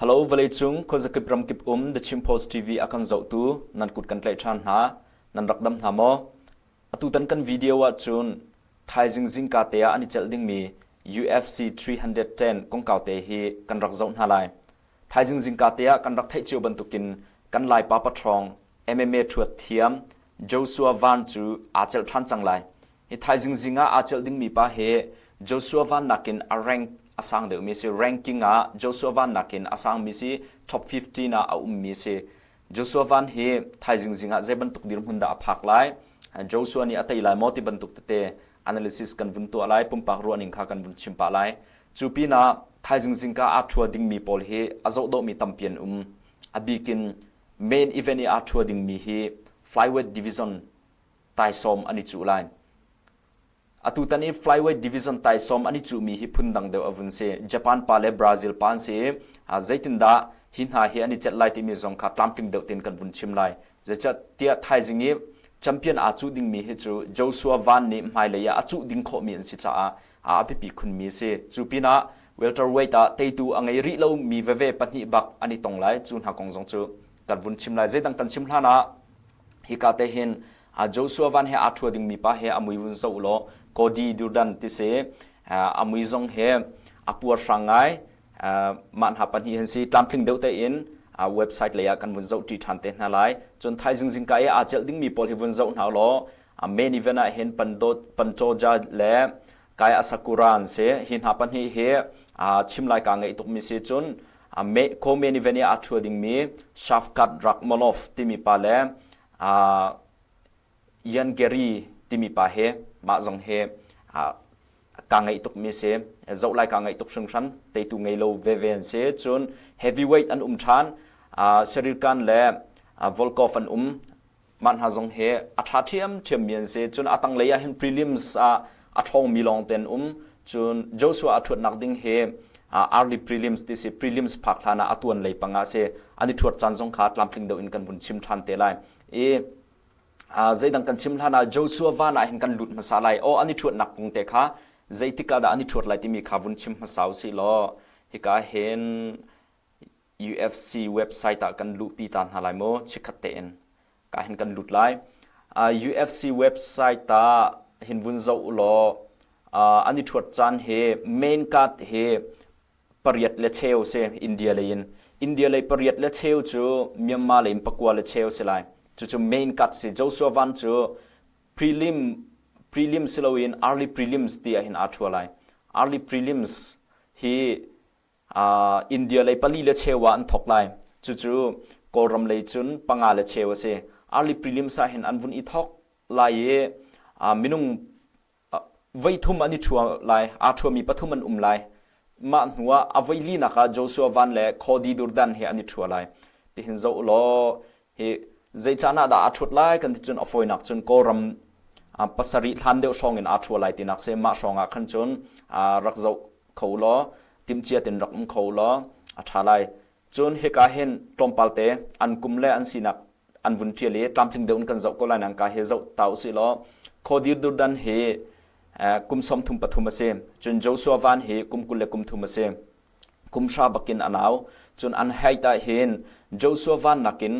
Hello vawleicung khuazakip ramkip um The Chin Post TV a kan zohtu nan kut kan tlaih ṭhan hna. Nan rak dam hna maw? Atutan kan video ahcun thaizing zingka te ah an i celh dingmi UFC 310 kongkau te hi kan rak zoh hna lai. Thaizing zingka te ah kan rak theih cio bantukin kan Laipa paṭhawng MMA ṭhuat thiam Joshua Van cu aa celh ṭhan cang lai. Hi thaizing zing ah aa celh dingmi pa hi Joshua Van nakin a rank a sang deuhmi si. Ranking ah Joshua Van nakin a sangmi si. Top 15 ah a ummi si. Joshua Van hi thaizing zing ah zei bantuk dirhmun dah a phak lai? Joshua nih a tei lai maw ti bantuk tete analysis kan vun tuah lai, pumpak ruahning kha kan vun chim pah lai. Cu pinah thaizing zingka aa ṭhua dingmi pawl hi a zoh dawhmi tampi an um. A bikin main event i aa ṭhua dingmi hi flyweight division taisawm an i cuh lai. Atutan i flyweight division taisawm an i cuhmi hi phundang deuh a vun si. Japan pa le Brazil pa an si i zeitindah hi hna hi an i celh lai timi zong kha tlamtling deuh tein kan vun chim lai. Zeicahtiah thaizing i champion aa cuh dingmi hi cu Joshua Van nih hmailei ah a cuh ding khawhmi an si caah a biapi khunmi a si. Cu pinah welterweight ah teitu a ngei rih lomi veve pahnih bak an i tong lai. Cu hna kong zong cu kan vun chim lai. Zeidang kan chim hlan ah hika te hin Joshua Van he aa ṭhua dingmi pa he a mui vun zoh u law Cody Durdan ti si a mui zong he a puar hrang ngai mah hna pahnih han si tlamtling deuh tein website lei ah kan vun zoh ṭi ṭhan te hna lai cun thaizing zingka i aa celh dingmi pawl hi vun zoh hna law main event ah hin Pantoja le Kai Asakura an si hi hna pahnih hi chim lai ka ngeih tukmi si cun ko main event i aa ṭhua dingmi Shavkat Rakhmonov timi pa le Ian Gary timi pa he mah zong he kaa ngaih tukmi si. Zoh lai kaa ngaih tuk hringhran. Teitu ngei lo veve an si. Cun heavyweight an um ṭhan. Cyril Gane le Volkov an um. Mah hna zong hi a ṭha ṭhiamṭhiammi an si. Cun a tanglei ah hin prelims ah a ṭhawngmi lawng te an um. Cun Joshua a ṭhuatnak ding hi early prelims ti si prelims phak hlan ah a tuan lei pang ah si an i ṭhuat caan zong kha tlamtling deuh in kan vun chim ṭhan te lai. I zeidang kan chim hlan ah Joshua van ah hin kan lut hmasa lai. Aw an i ṭhuatnak kong te kha zeitik ah dah an i ṭhuat lai timi kha vun chim hmasa usih law hika hin UFC website ah kan luhpi ta hna lai maw chikkhat tein ka hin kan lut lai UFC website ah hin vun zoh u law an i ṭhuat caan hi main card hi pariat le cheu si India lei in India lei pariat le cheu cu Myanmar lei in pakua le cheu si lai cucu main card si Joshua Van cu prelim prelim si loin early prelims ti ah hin aa ṭhua lai early prelims hi India lei pali le cheu ah an thawk lai. Cucu Kawlram lei cun panga le cheu a si. Early prelims ah hin an vun i thawk lai i minung voi thum an i ṭhua lai. Aa ṭhuami pathum an um lai. Mah hnu ah a voi linak ah Joshua Van le Cody Durdan he an i ṭhua lai. Tihin zoh u law hi zei caan ah dah aa ṭhut lai kan ti cun a fawinak cun Kawlram pasarih hlan deuh hrawng in aa ṭhua lai tinak si. Mah hrawng ah khan cun rak zoh kho law timhcia tein rak um kho law a ṭha lai. Cun hika hin tlawmpal te an kum le an sinak an vun ṭial i tlamtling deuh in kan zoh ko lai nain ka hi zoh ta usih law Khodir Durdan hi kum 33 a si. Cun Joshua Van hi kum 23 a si. Kum hra bakin a nau. Cun an height ah hin Joshua Van nakin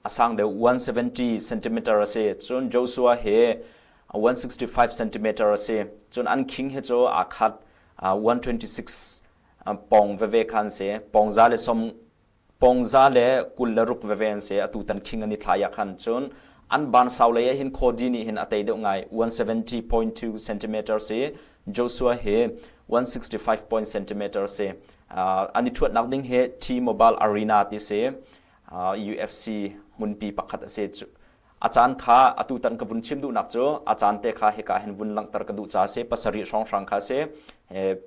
a sang deuh 170 cm a si. Cun Joshua hi 165 cm a si. Cun an khing hi cu aa khat 126 pawng veve kha an si. Pawng za le som pawng za le 26 veve an si. Atu tan khing an i thlai ah khan cun an ban sau lei ah hin Cody nih hin a tei deuh ngai 170.2 cm si. Joshua hi 165 cm si. An i ṭhuatnak ding hi T-Mobile Arena ti si. UFC hmunpi pakhat a si. A caan kha atutan ka vun chim duhnak cu a caan te kha hika hin vun langhter ka duh caah a si. Pasarih hrawnghrang kha a si.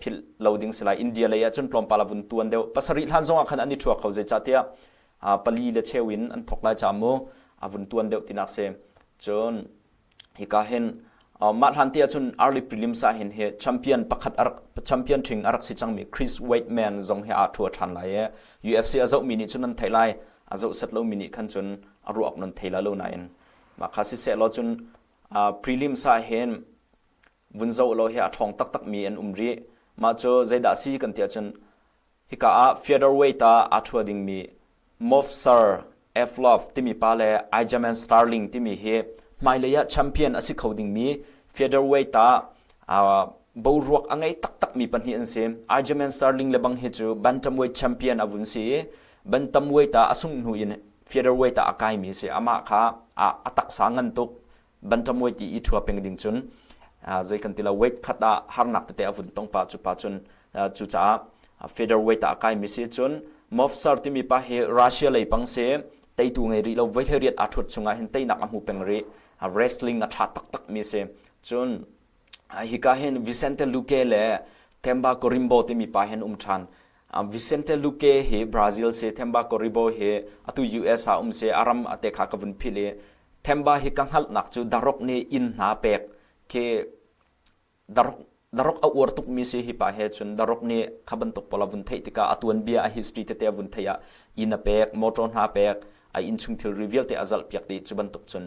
Philh lo ding si lai. India lei ah cun tlawmpal a vun tuan deuh. Pasarih hlan zongah khan an i ṭhua kho zeicahtiah pali le cheu in an thawk lai caah mu a vun tuan deuh tinak si. Cun hika hin mah hlan te ahcun early prelims ah hin hi champion pakhat a rak champion ṭhing a rak si cangmi Chris Weidman zong hi aa ṭhua ṭhan lai i UFC a zohmi nih cun an theih lai a zoh set lomi nih khan cun a ruak nan thei la lo nain mah kha siseh law cun prelims ah hin vun zoh law hi a ṭhawng taktak mi an um rih mah cu zeidah si kan ti ahcun. Hika ah featherweight ah aa ṭhua dingmi Movsar Evloev timi pa le Aljamain Sterling timi hi hmailei ah champion a si kho dingmi featherweight ah boruak a ngei taktakmi pahnih an si. Aljamain Sterling le bang hi cu bantamweight champion a vun si i bantamweight ah a sungh hnu in featherweight ah a kaimi a si. Amah kha a taksa ngan tuk bantamweight i i ṭhua peng ding cun zei kan ti lo weight khat ah harnak tete a vun tong pah cu pa cun cucaah featherweight ah a kaimi si cun Movsar timi pa hi Russia lei pang si teitu ngei rih lo voi riat aa ṭhuat chungah hin teinak a hmu peng rih wrestling a ṭha taktak mi si cun hika hin Vicente Luque le Themba Gorimbo timi pa hin um ṭhan Vicente Luque hi Brazil si Themba Gorimbo hi atu US ah um si aram ate kha ka vun phil i Themba hi ka hngalhnak cu darok nih inn hna pek khi darok darok a uar tukmi si hi pa he cun darok nih kha bantuk pawl a vun theih tikah a tuanbia a history tete a vun theih ah inn a pek motor hna pek a innchung thilri vialte a zalh piak dih cu bantuk cun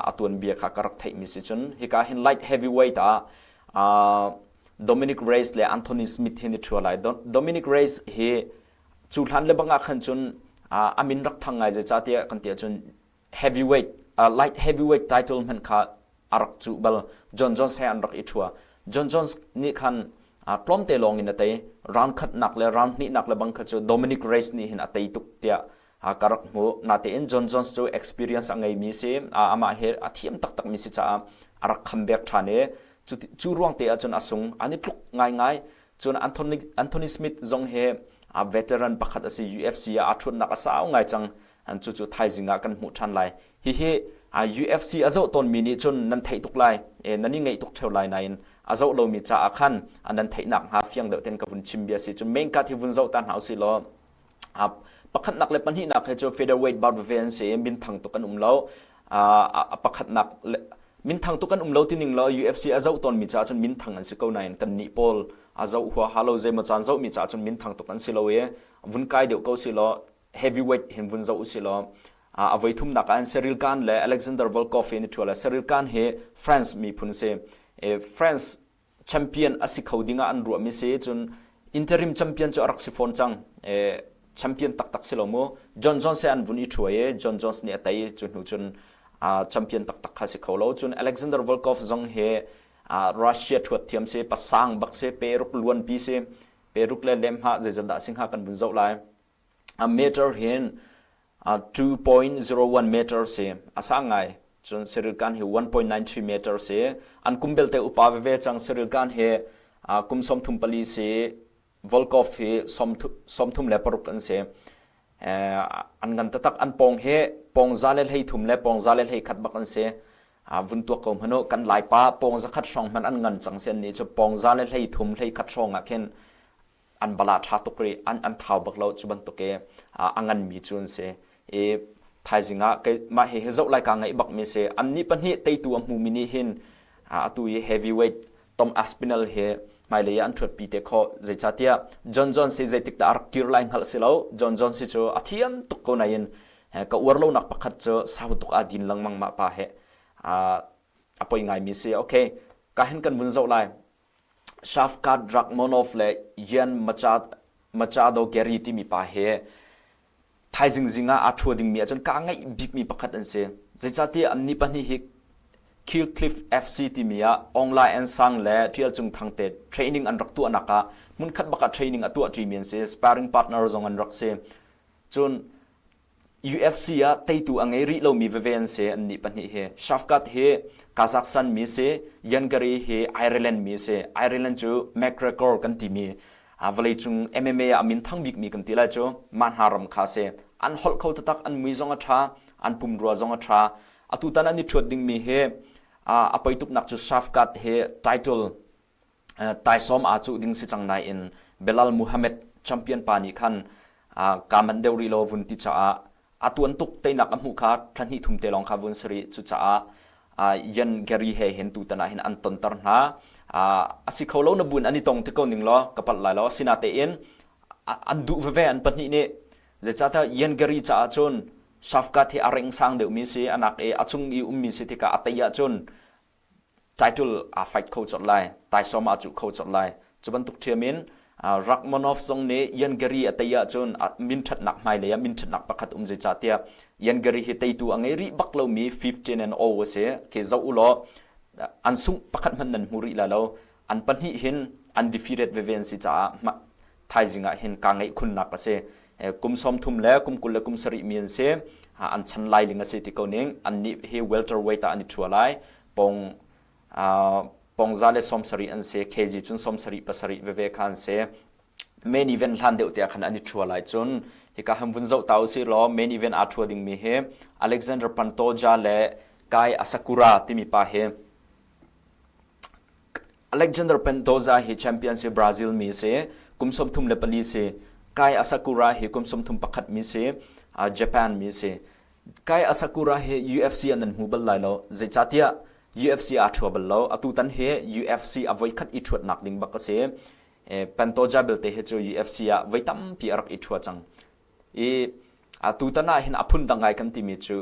a tuanbia kha ka rak theihmi si cun hika hin light heavyweight ah Dominic Reyes le Anthony Smith hi ni ṭhua lai Dominic Reyes hi cu hlan le bang ah khan cun a min rak thang ngai zeicahtiah kan ti ahcun heavyweight light heavyweight title hmanh kha a rak cuh bal. Jon Jones he an rak i ṭhua. Jon Jones nih khan tlawmte lawng in a tei. Round khatnak le round hnihnak le bang kha cu Dominic Reyes nih hin a tei tuk tiah ka rak hmuh. Natein Jon Jones cu experience a ngeimi si. Amah he a thiam taktakmi si caah a rak comeback ṭhan i cu ruang te ahcun a sung. An i tluk ngaingai. Cun Anthony, Anthony Smith zong hi a veteran pakhat a si. UFC ah aa ṭhutnak a sau ngai cang. An cucu thaizing ah kan hmuh ṭhan lai. Hihi UFC a zoh tawnmi nih cun nan theih tuk lai. E, nan i ngeih tuk ṭheo lai nain a zoh lomi caah khan nan theihnak hnga fiang deuh ten ka vun chim bia si. Cun main card hi vun zoh ta hna usih law pakhatnak le pahnihnak he cu featherweight bout veve an si i minthang tuk an um lo. Pakhatnak le minthang tuk an um lo tining law UFC a zoh tawnmi caah cun minthang an si ko nain kannih pawl a zoh huaha lo zeimaw caan zohmi caah cun minthang tuk an si lo i vun kai deuh ko si law heavyweight hin vun zoh usih law a voi thumnak ah Cyril Gane le Alexander Volkov hi an i ṭhual. Cyril Gane hi France miphun si. France champion a si kho ding ah an ruahmi si. Cun interim champion cu a rak si fawn cang. Champion taktak si lo mu. Jon Jones he an vun i ṭhuai i Jon Jones nih a tei. Cu hnu cun champion taktak kha si kho lo. Cun Alexander Volkov zong hi Russia ṭhuat thiam si, pasang bak si, peruk luanpi si. Peruk le lemha zeizat dah si hnga kan vun zoh lai. A meter hin 2.01 meter si a sang ngai cun Cyril Gane hi 1.93 meter si an kum belte upa veve cang Cyril Gane hi kum 34 si Volkov hi 36 an si an ngan taktak an pong hi pong za le hlei thum le pong za le hlei khat bak an si vun tuak ko hmanu kan laipa pong zakhat hrawng hman an ngan cang si an nih cu pong za le hlei thum hlei khat hrawng ah khin an bala ṭha tuk rih an an thau bak lo cu bantuk i a nganmi cu an si i thaizing ah mah hi hi zoh lai ka ngaih bakmi si annih pahnih teitu a hmumi nih hin atu i heavyweight Tom Aspinall hi hmailei ah an ṭhuatpi te khawh zeicahtiah Jon Jones hi zeitik dah a rak kir lai hngalh si lo Jon Jones hi cu a thiam tuk ko nain ka uar lonak pakhat cu sau tuk aa din lengmang mah pa he a poi ngaimi si okay ka hin kan vun zoh lai Shavkat Rakhmonov le Ian Machado Garry timi pa hi thaizing zing ah aa ṭhua dingmi ahcun kaa ngaih bikmi pakhat an si. Zeicahtiah annih pahnih hi Killcliff FC timi ah Aung La N Sang le Ṭial Cung Thang te training an rak tuahnak ah hmunkhat bak ah training a tuah ṭimi an si. Sparring partner zong an rak si. Cun UFC ah teitu a ngei rih lomi veve an si annih pahnih hi. Shavkat hi Kazakhstan mi si, Yangari hi Ireland mi si. Ireland cu McGregor kan timi vawleicung MMA ah a min thang bikmi kan ti lai cu mah hna ram kha si. An holh kho taktak, an mui zong a ṭha, an pumrua zong a ṭha. Atutan an i ṭhuat dingmi hi a poi tuknak cu Shavkat hi title taisawm aa cuh ding si cang nain Belal Muhammad champion pa nih khan kaa manh deuh rih lo vun ti caah a tuan tuk teinak a hmuh kha thla hnih thum te lawng kha vun si rih cucaah Ian Gary he hin tutan ah hin an tonter hna a si kho lo na buin an i tong ti ko ning law ka palh lai lo asinatein an duh veve an pahnih nih zeicahtiah Ian Gary caah cun Shavkat hi a reng sang deuhmi si anak i a cung i ummi si tikah a tei ahcun title aa fight kho colh lai taisawm aa cuh kho colh lai cu bantuk ṭhiam in. Rakhmonov zong nih Ian Garry a tei ahcun min ṭhatnak hmailei ah min ṭhatnak pakhat um zeicahtiah Ian Garry hi teitu a ngei rih bak lomi 15 and 0 a si. Khi zoh u law an sungh pakhat hmanh nan hmu rih lai lo. An pahnih hin undefeated veve an si caah thaizing ah hin kaa ngeih khunnak a si. Kum 30 le kum 20 le kum sarih mi an si. An chan lailing a si ti ko ning. Annih hi welterweight ah an i ṭhua lai. Pong pongza le 70 an si kg cun 70 pasarih veve kha an si main event hlan deuh tiah khan an i ṭhua lai cun hika han vun zoh ta usih law main event aa ṭhua dingmi hi Alexander Pantoja le Kai Asakura timi pa hi Alexander Pantoja hi champion si Brazil mi si kum 34 si Kai Asakura hi kum 31 mi si Japan mi si Kai Asakura hi UFC ah nan hmu bal lai lo. Zeicahtiah UFC aa ṭhua bal lo. Atutan hi UFC a voikhat i ṭhuatnak ding bak a si. Pantoja belte hi cu UFC ah voi tampi a rak i ṭhua cang. I atutan ah hin a phundang ngai kan timi cu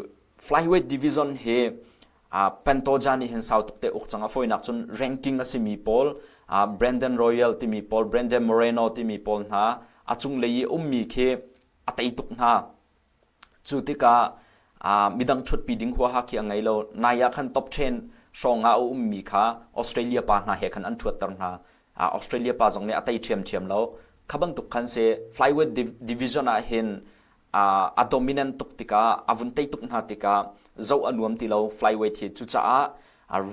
flyweight division hi Pantoja nih hin sau tuk te uk cang. A fawinak cun ranking a simi pawl Brandon Royal timi pawl, Brandon Moreno timi pawl hna a cunglei i ummi khi a tei tuk hna. Cu tikah midang ṭhutpi ding huaha khi a ngei lo. Nai ah khan top 10 hrawng ah a ummi kha Australia pa hna he khan an ṭhuatter hna. Australia pa zong nih a tei ṭhiamṭhiam lo. Kha bantuk khan si flyweight division ah hin a dominant tuk tikah a vun tei tuk hna tikah zoh a nuam ti lo flyweight hi. Cucaah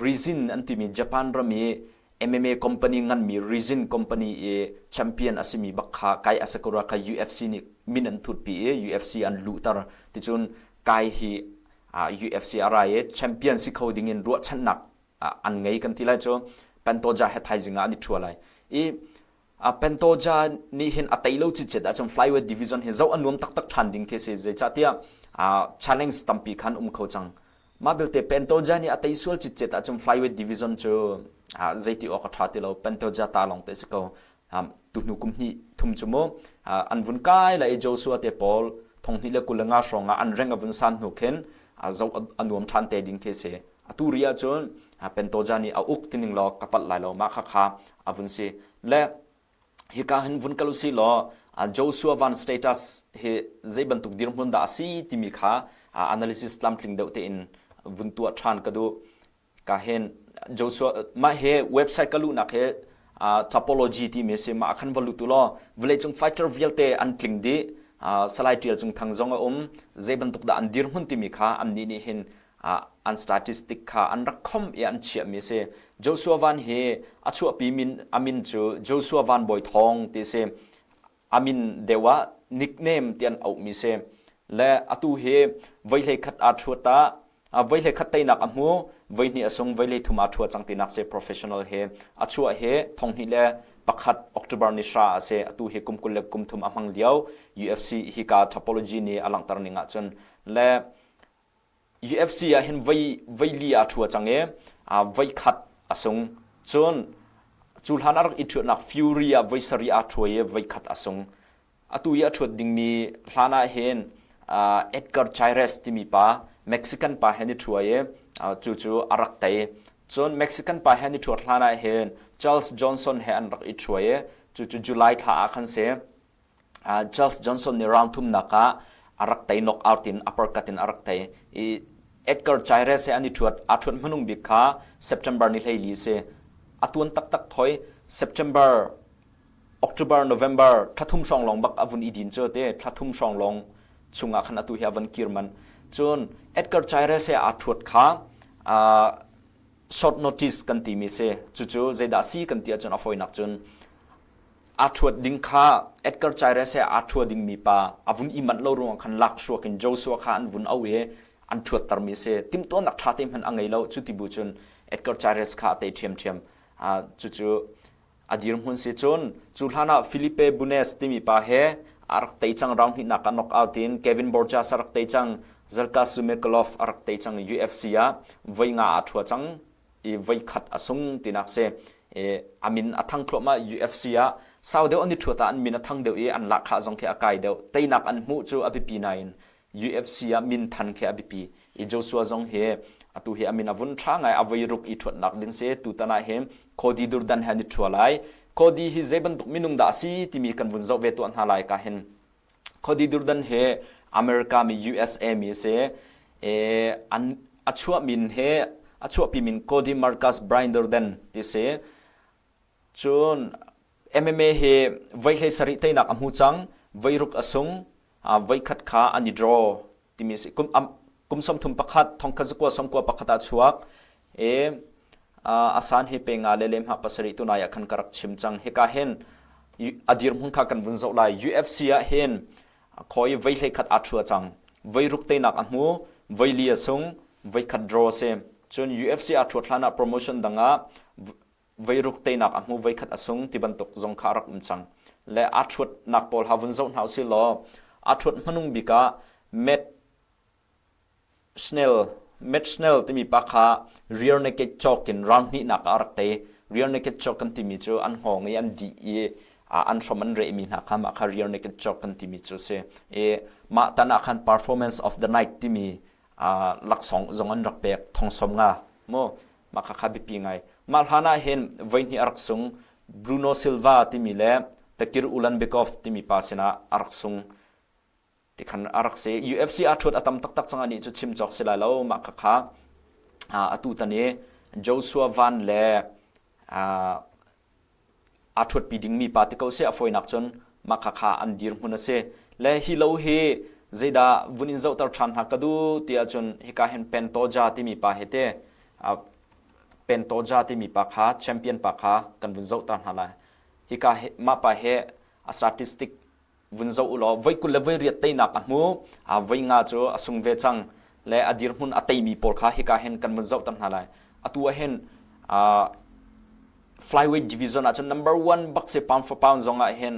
Rizin an timi Japan ram i MMA company nganmi Rizin company i champion a simi bak kha Kai Asakura kha UFC nih min an thutpi i UFC an luhter. Ticun Kai hi UFC a rai i champion si kho ding in ruahchannak an ngei kan ti lai cu Pantoja he thaizing ah an i ṭhua lai. I Pantoja nih hin a tei lo cicet ahcun flyweight division hi zoh a nuam taktak ṭhan ding khi si. Zeicahtiah challenge tampi khan um kho cang. Mah belte Pantoja nih a tei sual citcet ahcun flyweight division cu zeiti awk a ṭha ti lo. Pantoja ta lawng te si ko. Tuhnu kum hnih thum cu mu an vun kai lai i Joshua te pawl thong hnih le 25 hrawng ah an reng a vun san hnu khin zoh a nuam ṭhan te ding khi si. Atu ri ahcun Pantoja nih a uk tining law ka palh lai lo mah khakha a vun si. Le Hika hin vun kal usih law Joshua Van status hi zei bantuk dirhmun dah a si timi kha analysis tlamtling deuh tein vun tuah ṭhan ka duh. Ka hin Joshua mah hi website ka luhnak hi topology timi a si mah khan va lut u law vawleicung fighter vialte an tling dih Salai Ṭial Cung Thang zong a um zei bantuk dah an dirhmun timi kha annih nih hin an statistic kha an rak khom i an chiahmi a si. Joshua Van hi a chuahpi min a min cu Joshua Van Bawi Thawng ti a si. A min deuh ah nickname ti an auhmi si. Le atu hi voi hlei khat aa ṭhuat ah voi hlei khat teinak a hmu, voi hnih a sung, voi hlei thum aa ṭhua cang tinak si professional he. A chuah hi 2001 October ni hra a si. Atu hi kum 23 a hmang lio. UFC hika topology nih a langhter ning ahcun le UFC ah hin voi voi li aa ṭhua cang i voi khat a sung. Cun cu hlan a rak i ṭhuatnak Fury ah voi sarih aa ṭhua i voi khat a sung. Atu i a ṭhuat dingmi hlan ah hin Edgar Chairez timi pa Mexican pa he an i ṭhua i cucu a rak tei. Cun Mexican pa he an i ṭhuat hlan ah hin Charles Johnson he an rak i ṭhua i cucu July thla ah khan si. Charles Johnson nih round thumnak ah a rak tei knockout in uppercut in a rak tei i Edgar Chairez he an i ṭhuat aa ṭhuat hmanung bik kha September ni 14 si a tuan taktak thoi September October November thla thum hrawng lawng bak a vun i din cu te thla thum hrawng lawng chungah khan atu hi a van kir man cun Edgar Chairez he aa ṭhuat kha short notice kan timi si cucu zeidah si kan ti ahcun a fawinak cun Aa ṭhuat ding kha Edgar Chairez he aa ṭhua dingmi pa a vun i manh lo ruangah khan lakhruak in Joshua kha an vun auh i an ṭhuattermi a si. Timhtuahnak ṭha te hmanh a ngei lo. Cu ti bu cun Edgar Chairez kha a tei ṭhiamṭhiam. Cucu a dirhmun si cun cu hlan ah Felipe Bunes timi pa he a rak tei cang round hnihnak ah knockout in Kevin Borjas a rak tei cang Zalka Sumekalov a rak tei cang UFC ah voi nga aa ṭhua cang. I voikhat a sung tinak si. I a min a thang thluahmah UFC ah sau deuh an i ṭhuat ah an min a thang deuh i an lahkhah zong khi a kai deuh. Teinak an hmuh cu a biapi nain UFC ah min than khi a biapi. I Joshua zong hi atu hi a min a vun ṭha ngai a voi ruk i ṭhuatnak ding si. Tutan ah hin Cody Durdan he an i ṭhua lai. Cody hi zei bantuk minung dah a si timi kan vun zoh ve tuah hna lai ka hin. Cody Durden he America mi USA mi a si. E, an a chuah min he a chuahpi min Cody Marcus Brian Durden ti si. Cun MMA hi voi hlei sarih teinak a hmu cang, voi ruk a sung, voi khat kha an i draw timi si. Kum, kum 31, thongkhat zakua sawmkua pakhat ah chuak. E, a san hi pe nga le lem ha pasarih tunai ah khan ka rak chim cang. Hika hin a dirhmun kha kan vun zoh lai. UFC ah hin khoi voi hlei khat aa thua cang. Voi ruk teinak a hmu, voi li a sung, voi khat draw a si. Cun UFC aa thuat hlan ah promotion dang ah voiruk teinak a hmu voikhat a sung ti bantuk zong kha a rak um cang. Le aa ṭhuatnak pawl ha vun zoh hna usih law aa ṭhuat hmanung bik ah Matt Schnell Matt Schnell timi pa kha rear naked choke in round hnihnak ah a rak tei. Rear naked choke kan timi cu an hngawng i an dih i an hrom an rehmi hna kha mah kha rear naked choke kan timi cu a si. I mah tan ah khan performance of the night timi laksawng zong an rak pek thong som nga mu mah kha kha biapi ngai mah hlan ah hin voihnih a rak sung Bruno Silva timi le Takir Ulanbekov timi pa sinah a rak sung ti khan a rak si UFC a ṭhuat a tam taktak cang anih cu chim cawk si lai lo mah kha kha atu tan i Joshua Van le aa ṭhuatpi dingmi pa ti ko seh a fawinak cun mah khakha an dirhmun a si. Le hi lo hi zeidah vun in zohter ṭhan hna ka duh ti ahcun hika hin Pantoja timi pa hi te Pantoja timi pa kha champion pa kha kan vun zohter hna lai. Hika mah pa hi a statistic vun zoh u law voi 20 le voi riat teinak a hmu a voi nga cu a sung ve cang le a dirhmun a teimi pawl kha hika hin kan vun zoh tam hna lai atu ah hin flyweight division ah cun number one bak si pound for pound zong ah hin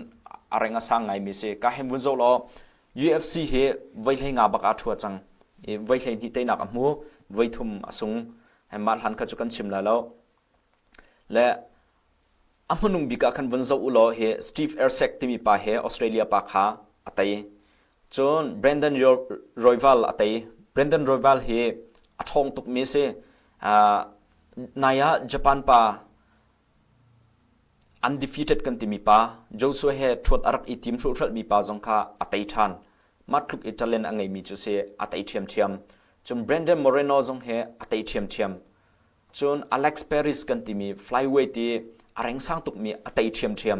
a reng a sang ngaimi si ka hin vun zoh law UFC hi voi hlei nga bak aa thua cang i voi hlei hnih teinak a hmu voi thum a sung mah hlan kha cu kan chim lai lo le A hmanung bik ah khan vun zoh u law hi Steve Erceg timi pa he Australia pa kha a tei. Cun Brandon Royval a tei. Brandon Royval hi a ṭhawng tukmi a si. Uh, nai ah Japan pa undefeated kan timi pa Joshua he ṭhuat a rak i tim hruhhralhmi pa zong kha a tei ṭhan. Mah tluk i talent a ngeimi cu si a tei ṭhiamṭhiam. Cun Brandon Moreno zong he a tei ṭhiamṭhiam. Cun Alex Perez kan timi flyweight i a rengsang tukmi a tei ṭhiamṭhiam.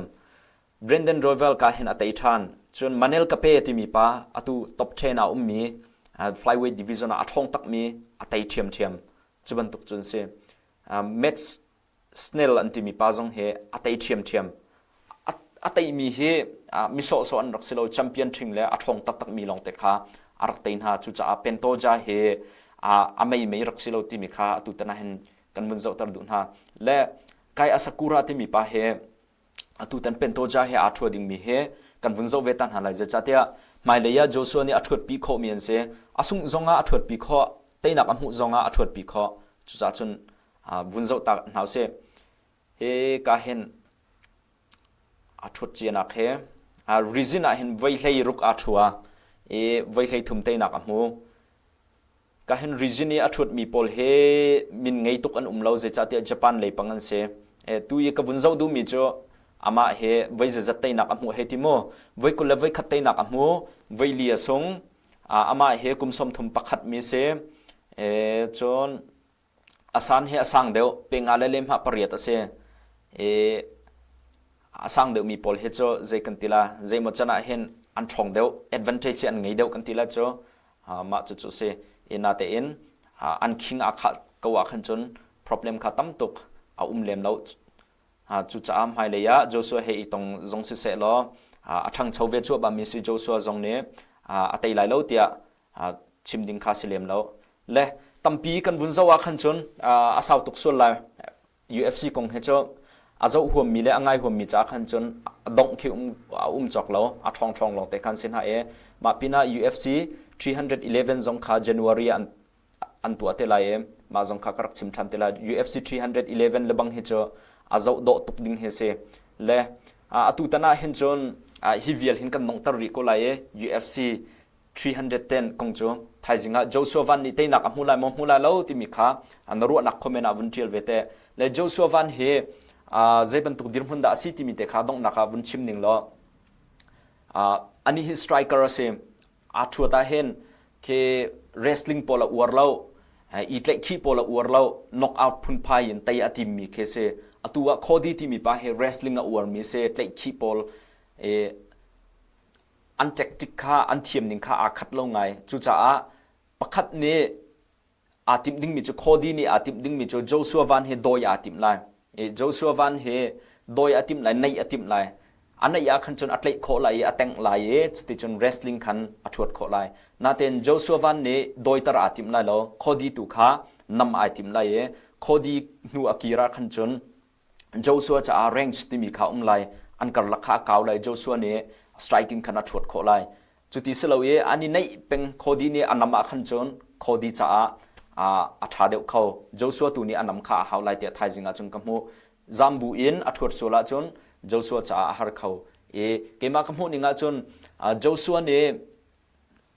Brandon Royval ka hin a tei ṭhan. Cun Manel Kape timi pa atu top 10 ah ummi flyweight division ah a ṭhawng takmi a tei ṭhiamṭhiam. Cu bantuk cun si. Matt Snell an timi pa zong hi a tei ṭhiamṭhiam. A teimi hi mi sawhsawh an rak si lo champion ṭhing le a ṭhawng taktakmi lawngte kha a rak tei hna. Cucaah Pantoja hi a mei mei rak si lo timi kha atu tan ah hin kan vun zohter duh hna. Le Kai Asakura timi pa hi atu tan Pantoja he aa ṭhua dingmi hi kan vun zoh ve ta hna lai. Zeicahtiah hmailei ah Joshua nih a ṭhuatpi khawhmi an si. A sungh zongah a ṭhuatpi khawh, teinak a hmuh zongah a ṭhuatpi khawh. Cucaah cun vun zoh ta hna usih. Hi ka hin a ṭhut cianak he rizin ah hin voi hlei ruk aa ṭhua i voi hlei thum teinak a hmu. Ka hin rizin i a ṭhutmi pawl hi min ngei tuk an um lo zeicahtiah Japan lei pang an si. E, tu i ka vun zoh duhmi cu amah hi voi zeizat teinak a hmuh hei ti mu. Voi 20 le voi khat teinak a hmu, voi li a sung. Amah hi kum 31 mi si. E, cun A san hi a sang deuh, pe nga le lehmah pariat a si. I a sang deuhmi pawl hi cu zei kan ti la, zeimaw can ah hin an ṭhawng deuh, advantage hi an ngei deuh kan ti la cu mah cucu si. I natein an khing aa khah ko ah khan cun problem kha tam tuk a um lem lo. Cucaah hmailei ah Joshua he i tong zong siseh law a ṭhangcho ve cuahmahmi si Joshua zong nih a tei lai lo tiah chim ding kha si lem lo. Le tampi kan vun zoh ah khan cun a sau tuk sual lai. UFC kong hi cu a zoh huammi le a ngai huammi caah khan cun a dongh khi um, a um cawk lo, a ṭhawng ṭhawng lawng te khan si hna i mah pinah UFC 311 zong kha January ah an an tuah te lai i mah zong kha ka rak chim ṭhan te lai. UFC 311 le bang hi cu a zoh dawh tuk ding hi si. Le atu tan ah hin cun hi vial hin kan nongter rih ko lai i UFC 310 kong cu thaizing ah Joshua Van nih teinak a hmu lai maw hmu lai lo timi kha na ruahnak comment ah vun ṭial ve te. Le Joshua Van hi Zei bantuk dirhmun dah a si timi te kha donghnak ah vun chim ning law ani hi striker a si. Aa ṭhuat ah hin khi wrestling pawl a uar lo, i tlaihkhih pawl a uar lo, knockout phunphai in tei a timmi khi si. Atu ah Cody timi pa hi wrestling a uarmi si, tlaihkhih pawl an tactic kha an thiam ning kha aa khat lo ngai. Cucaah pakhat nih aa timh dingmi cu Cody nih aa timh dingmi cu Joshua Van hi dawi aa timh lai. I Joshua Van hi dawi a timh lai, naih a timh lai. A naih ah khan cun a tlaih khawh lai i a tengh lai i cuticun wrestling khan a ṭhuat khawh lai. Natein Joshua Van nih dawiter aa tim lai lo, Cody tu kha nam ai tim lai i Cody hnu a kir ah khan cun Joshua caah range timi kha um lai. An karlak kha a kau lai. Joshua nih striking khan a ṭhuat khawh lai. Cuti si lo i an i neih peng Cody nih a nam ah khan cun Cody caah a ṭha deuh kho. Joshua tu nih a nam kha a hau lai tiah thaizing ah cun ka hmuh. Zambu in a ṭhuat sual ahcun Joshua caah a har kho. I keimah ka hmuh ning ahcun Joshua nih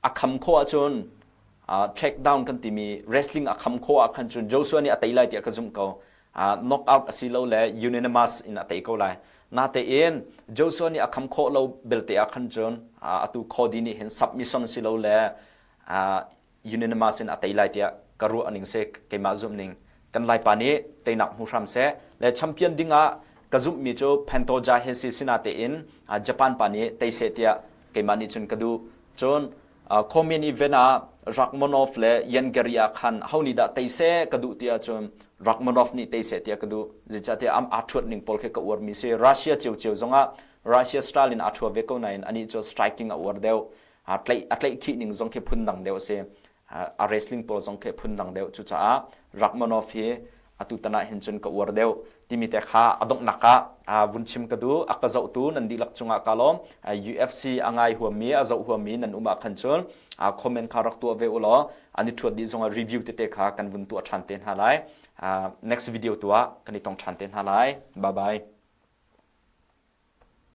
a kham khawh ahcun track down kan timi wrestling a kham khawh ah khan cun Joshua nih a tei lai tiah ka zumh ko. Knockout a si lo le unanimous in a tei ko lai. Natein Joshua nih a kham khawh lo belte ah khan cun atu Cody nih hin submission si lo le unanimous in a tei lai tiah ka ruah ning si keimah zumh ning. Kan Laipa nih teinak hmu hram seh. Le champion ding ah ka zumhmi cu Pantoja he si sinatein Japan pa nih tei seh tiah keimah nih cun ka duh. Cun Khomein event ah Rakhmonov le Yangari ah khan ho nih dah tei seh ka duh ti ahcun Rakhmonov nih tei seh tiah ka duh. Zeicahtiah am aa ṭhuat ning pawl khi ka uarmi si. Russia ciocio zongah Russia style in aa ṭhua ve ko nain anih cu striking a uar deuh. A tlaih a tlaihkhih ning zong khi phundang deuh a si. A wrestling pawl zong khi phundang deuh. Cucaah Rakhmonov hi atu tan ah hin cun ka uar deuh timi te kha a donghnak ah vun chim ka duh. A ka zohtu nan dihlak cungah ka lawm. UFC a ngai huammi a zoh huammi nan um ah khan cun comment kha rak tuah ve u law an i ṭhuat dih zongah review tete kha kan vun tuah ṭhan te hna lai. Next video tu ah kan i tong ṭhan te hna lai. Bye bye.